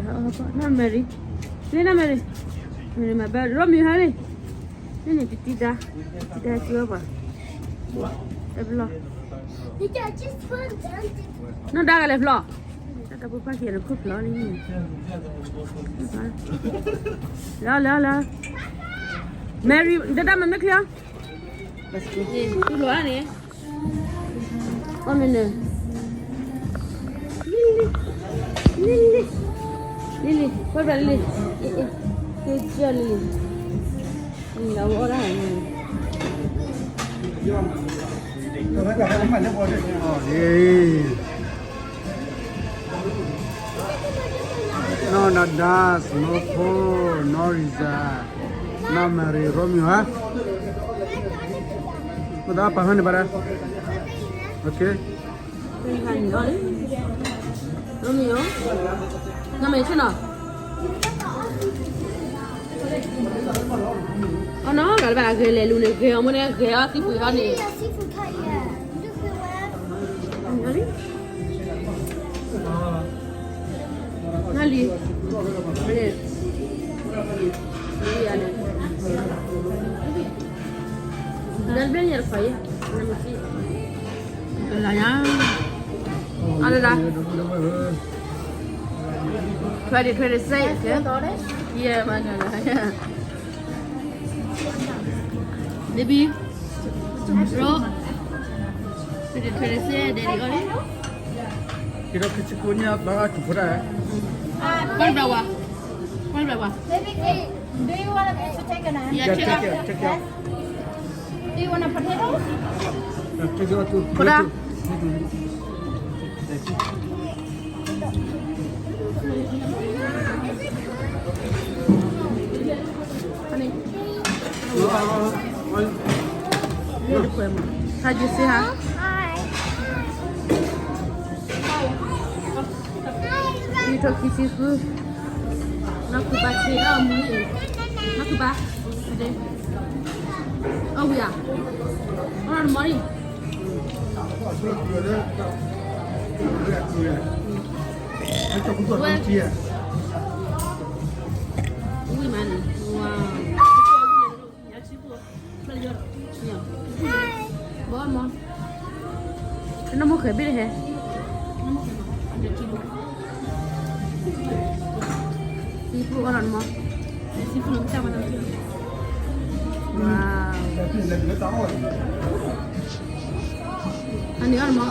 နီၢ်မဲရံ, န့ၣ်နီၢ်မဲရံ, မဲရံမၤဘၣ် ရိမ့ၤဟါန့ၣ်, န့ၣ်န့ၣ်တတံၤဒါ, တတံၤဒါကၢဘၣ်, တဘျီ, နီၢ်ဒါကလဲၤဖျီ, တၢ်တပူၤဖးက့ၤနခိၣ်ဖျီလံ, လၢလၢလၢ, မဲရံ တၢ်တၢ်မၤမ့ၢ်ချ့အီၤ, တူၢ်လိာ်အါန့ၣ် အီၣ်မ့ၢ်န့ၣ်, လံလံ, လံလံ, လံလံ, ကွၢ်ဘျီလံလံ, က့ကၢလံလံ, လံလံအဝဲအီၣ်ဒၣ်ဟဲန့ၣ်, နီၢ်နဒါ စနိဖိ နီၢ်ရံစၤ နီၢ်မဲရံ ရိမ့ၤဟါ, မ့ၢ်တၢ်ပာ်ဟါန့ၣ်ဘၣ်ဒၣ်, ရိမ့ၤ, နီၢ်မဲရံဆ့ၣ်နီၤ, အနီၢ်ဂၤတဘၣ်ဂဲၤလဲၤလူၤန့ၣ် ဂဲၤအီၤမ့ၢ်န့ၣ် ဂဲၤအီၤသံကွံာ်ဟီန့ၣ်, နလံ, နလံ, နလံယါန့ၣ်, နဘ့ၣ်ညါတခီအံၤ, နမ့ၢ်သံ, လၢညါ, အါလၢဒၣ်, ထွဲဒံးထွဲဒံးစ့ၢ်, ယဲမၤနၤလၢ baby, bro, ထွဲဒံးထွဲဒံးစ့ၢ် daddy အီၣ်လံ, က့ၤဒီးခံဆံဃုညါ ဘၣ်ကၠူဖိတၢ်, ကွၢ်ဘျီဝါ, ကွၢ်ဘျီဝါ, baby, do you want to take a nap? Yeah, take out, take out. Do you want a potato? ထံထီၣ်ခံဆံဃု, နီၢ်ကူဘါဆ့အီၣ်မူ, နီၢ်ကူဘါ, အီၣ်ဝံၤဧါ, အီၣ်မီၢ်လံ, ဝဲ, ဝံၤမးန့ၣ်, ဝါ ဘီမီ, နမိၢ်ဃဲၤဘ့ၣ်ဟဲ, သံဖူအီၣ်လီၤနမီ, သံဖူလီၤမ့ၢ်တၢ်ဝဲလီၤ, ဝါ, အန့ၣ်အီၣ်နမီ,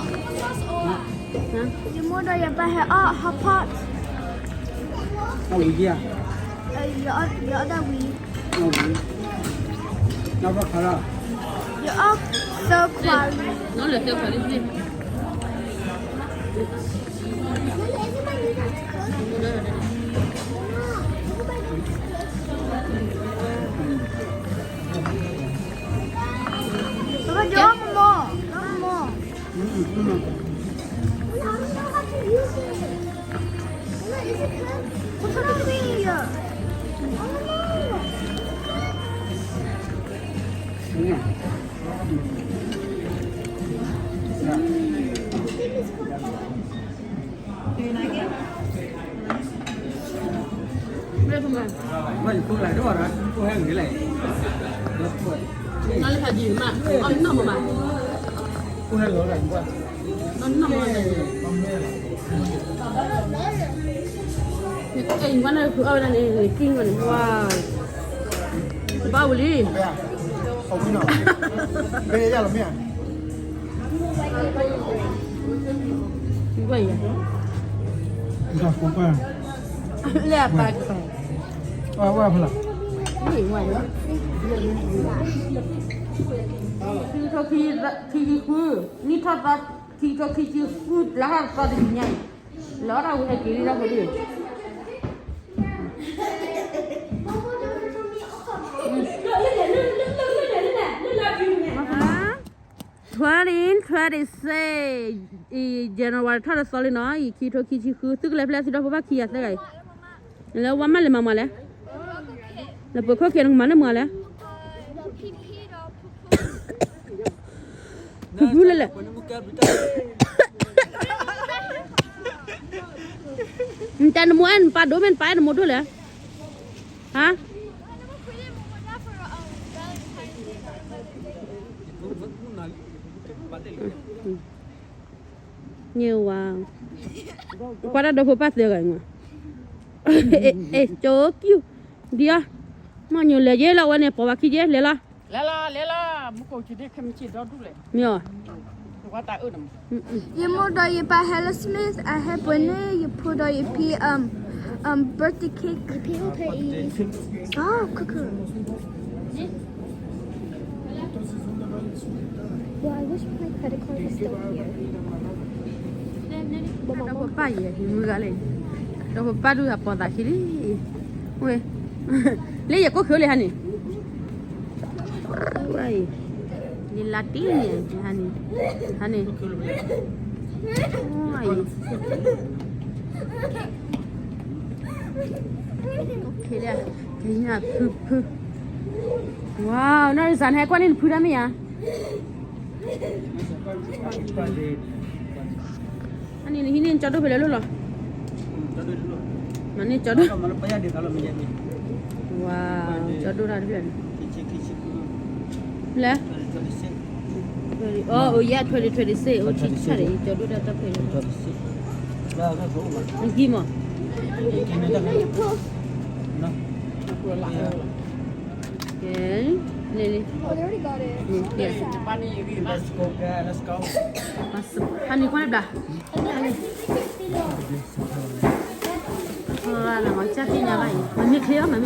ယမိၢ်ဒီးယပၢ်ဟဲအီၣ် hot pot, အဝံၤဒံဧါ, ယအီၣ်ဒၣ်ဝံၤ ယအီၣ်သၢခွါလံ, ယအီၣ်မမီၢ်, ယအီၣ်မမီၢ်.လၢအပၢ်ကပၤ, ခံကထိခံဆံဃု, နံၣ်ထီၣ်သီ, ခံကထိခံဆံဃု လါထီၣ်သီတနံၤညါအံၤ, လီၤတၢ်ဝံၤဟဲက့ၤလံတၢ်ဖိဒံၣ်, ထွဲဒံး, ထွဲဒံးစ့ၢ်, January ထီၣ်တသီလံနီၤ, အံၤခံကထိခံဆံဃု, သုကလဲၤဖဲလဲၣ် သုဒီဖိဘၣ်ခံဂၤသၢဂၤအံၤ, လၢဝါမၢ်လဲၤမၤမၤလဲၣ်, လၢပခိၣ်ခံနကမၤန့ၢ်မၤလဲၣ်, ဖုဖုလဲၣ်လဲၣ်. အံၤ နတဲနမိၢ်အဲၣ်နပၢ်ဒိၣ်မ့ၢ်နပၢ်အဲၣ်နမိၢ်ဒိၣ်လဲၣ်, ဟါ, န့ၢ်ဝါ, ကွၢ်တၢ်ဒီဖိပၢ်သၢဂၤ, အဲ ကၠိကၠူ, ဒ်အီၤ, မ့ၢ်ညိလဲၤယဲလီၤဝဲန့ၣ် ပိာ်ဝဲခံယဲလဲၤလီၤ, လဲၤလီၤ, လဲၤလီၤ, မူကိးဆံဒ့ၣ်ခဲမုၢ်ဆ့ၣ်ဒီဒူၣ်လဲၣ်, မ့ၢ်အီၤ ယမိၢ်ဒီးယပၢ်ဟဲလၢ Smith အဟဲပှဲၤန့ၣ် ယဖိဒီးယဖံ um, um, birthday cake. ယဖံအိၣ်ဖဲအံၤ, အီ cook. Well, I wish my credit card was still here. ဒီဖိပၢ်ယဲ ယမုၢ်ဂၤလဲၣ်, ဒီဖိပၢ်ဒုးဟးပိာ်သးခံလံ, ဝဲ, လၢယကိၣ်ဃုာ်လံဟါန့ၣ် ဝဲအံၤ, လံလါတံၢ်န့ၣ် ဟါန့ၣ်, ဟါန့ၣ်, ဝဲအံၤ, ကဲညါဖုဖု, ဝါ, နီၢ်ရံစးနဟဲကွၢ်န့ၢ်နဖုတၢ်မ့ၢ်ဧါ, အန့ၣ်နဟံးန့ၢ်ကၠီဒိၣ်ဖဲလဲၣ်လိၣ်လီၤ, မၤန့ၢ်ကၠီဒိၣ်, ဝါ, ကၠီဒိၣ်တၢ်တဖျၢၣ်န့ၣ်, လဲၣ်, အိ yeah, twenty twenty-six, အိ ဆံဆၣ်ဒီး ယကၠီဒိၣ်တၢ်တဖျၢၣ်န့ၣ်, နကံမး, ကဲ, န့ၣ်လံ, ဟါန့ၣ်ကွၢ်ဘျါ, ဟါန့ၣ်, ကၠၢ်သ့ၣ်ညါဘၣ်အံၤ မ့မ့ၢ်ချ့အီၤ မ့မ့ၢ်ချ့အီၤ, မ့ၢ်မၤန့ၢ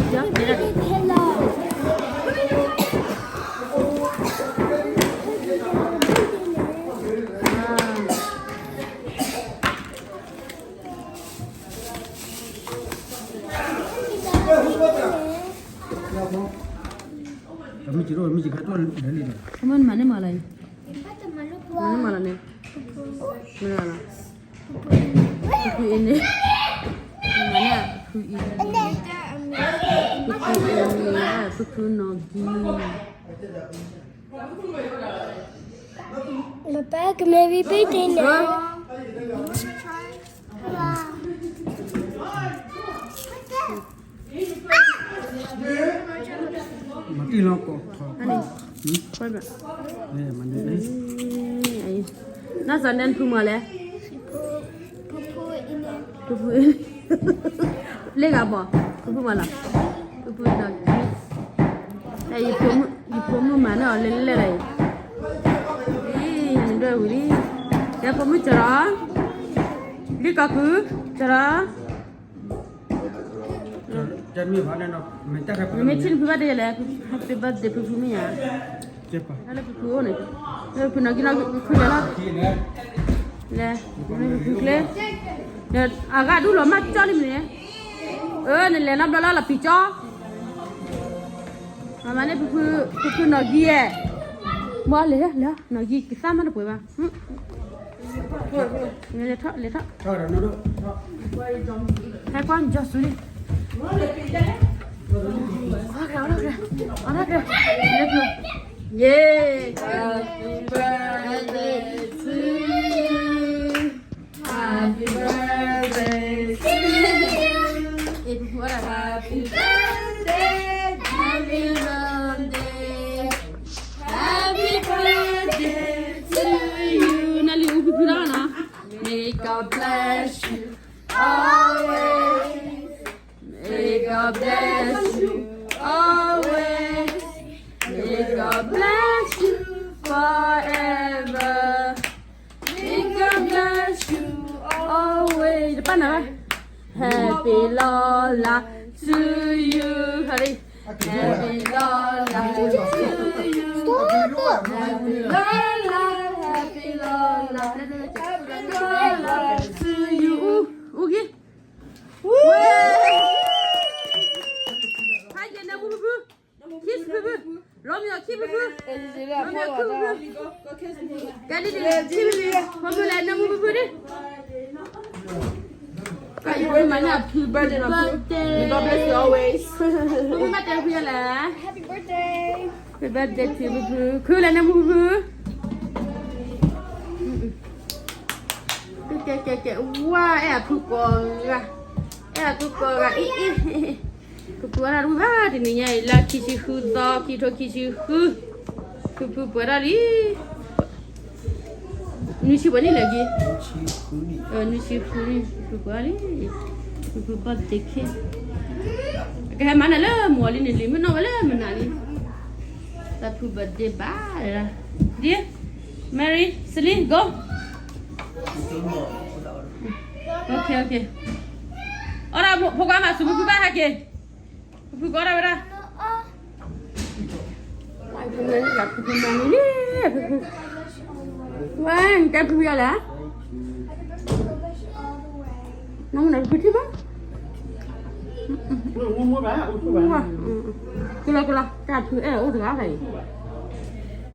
်မၤလၢအံၤ, မၤန့ၢ်မၤလၢန့ၣ်, မ့ၢ်လၢ, ဖုဖုအံၤန့ၣ်, မၤန့ၢ်ဖုအံၤ, ဖုဖုအံၤန့ၣ်, ဖုဖုနီၣ်ဂံၢ် My bag, maybe big dinner. Wow. မၤတံၢ်လီၤကီးထီၣ်, ဟါန့ၣ်, မၤန့ၢ်, နီၢ်စၢ်နဲနဖုမၤလဲၣ်, ဖုဖု, လ့ၣ်ဂၤဘီၣ်, ဖုဖုမၤလီၤ, ဖုဖုနီၣ်ဂံၢ်, ယဖိမုၣ်မၤန့ၢ်အီၤလဲၤလဲၤလီၤအံၤ, အံၤ, နဒွဲၣ်ဝံၤလံ, ယဖိမုၣ်ကၠီရီ, လံကီၢ်ခု, ကၠီရီ မ့ၢ်ဆ့ၣ်နဖုဘၣ်ဒဲလဲၣ်, Happy birthday ဖုဖုမ့ၢ်ဧါ, လၢဖုဖုအိၣ်န့ၣ်, လၢဖုဖုနီၣ်ဂံၢ်နီၣ်ဂံၢ်ဖုလဲၤလီၤ, လဲၤ, ဖုဖုကျဲ, အဂၤဒူၣ်လီၤမၢ်ကၠီလံမ့ၢ်န့ၣ်, အၢ နလဲၤနီတဘျီလၢလီၤပံာ်ကၠီ, မၤမၤန့ၢ်ဖုဖု, ဖုဖုနီၣ်ဂံၢ်ဧဲ, မ့ၢ်လဲၤလၢနီၣ်ဂံၢ်ကသၣ်မးတပှဲၤဘၣ် လဲၤထီၣ်လဲၤထီၣ်, ဟဲကွၢ်ကၠီဆူန့ၣ်, အီၣ်တၢ်ကဲ, အီၣ်တၢ်ကဲ, အီၣ်တၢ်ကဲ, ယ့, Happy birthday to you, Happy birthday to you, Happy birthday, Happy birthday, Happy birthday to you. နလံၤအူဖုဖုတၢ်နီၤ, May God bless you always. May God bless you always. May God bless you forever. May God bless you always. တပၢ်နၤဘၣ်, Happy လီၤလး to you. Happy လီၤလး to you. Happy လီၤလး, Happy လီၤလး, Happy လီၤလး to you. အူ, အူဂံၢ်, ဝဲ, ဖးယဲၢ်နၢမူဖုဖု, kiss ဖုဖု, လီၤမၠီၤ kiss ဖုဖု, လီၤမၠီၤ kiss ဖုဖု, ကဲလံ, kiss ဖုဖု, ဖိမုၣ်လဲၤနၢမူဖုဖုဒံး. Happy birthday, Happy birthday. God bless you always. ဖိမုၣ်ဘၣ်တဲဖုလဲၣ်. Happy birthday. Happy birthday to ဖုဖု, ခုလဲၤနၢမူဖုဖု. ကဲ ကဲ ကဲ ဝါ အဲၣ်အဖုကိးဂၤ, အဲၣ်အဖုကိးဂၤအံၤအံၤ, ဖုဖုအီၣ်တၢ်တဝံၣ်ဘၣ် တနံၤညါအံၤ လၢခံဆံဃုသီ ခံထိခံဆံဃု, ဖုဖုပှဲၤထီၣ်လံ, နွံဆံပှဲၤနံၣ်လဲၣ်က့, နွံဆံဃုနံၣ် ဖုဖုပှဲၤထီၣ်လံ, ဖုဖု birthday cake, အကဟဲမၤနၤလၢမုၢ်လံန့ၣ်လံ မ့ၢ်နီၢ်ဝဲလၢမုၢ်နၤလံ, တၢ်ဖု birthday ဘၣ်ဒၣ်, ဒ် Mary Celine go, အီၣ်ဒၣ်ဖိခွါမၤဆူၣ်ဖုဖုဘၣ်ဟဲက့ၤ, ဖုဖုကအီၣ်ဒၣ်ဝဲဒၣ်, ဖုဖုမၤနၤလံ, ဖုဖု, ဝဲ နတဲဖုဖုယၤလဲၣ်, နမ့ၢ်နဖုဖုထံၣ်ဘၣ်, ကလီကလီ တၢ်ဖုအဲၣ်အိၣ်တဂၤဖဲအံၤ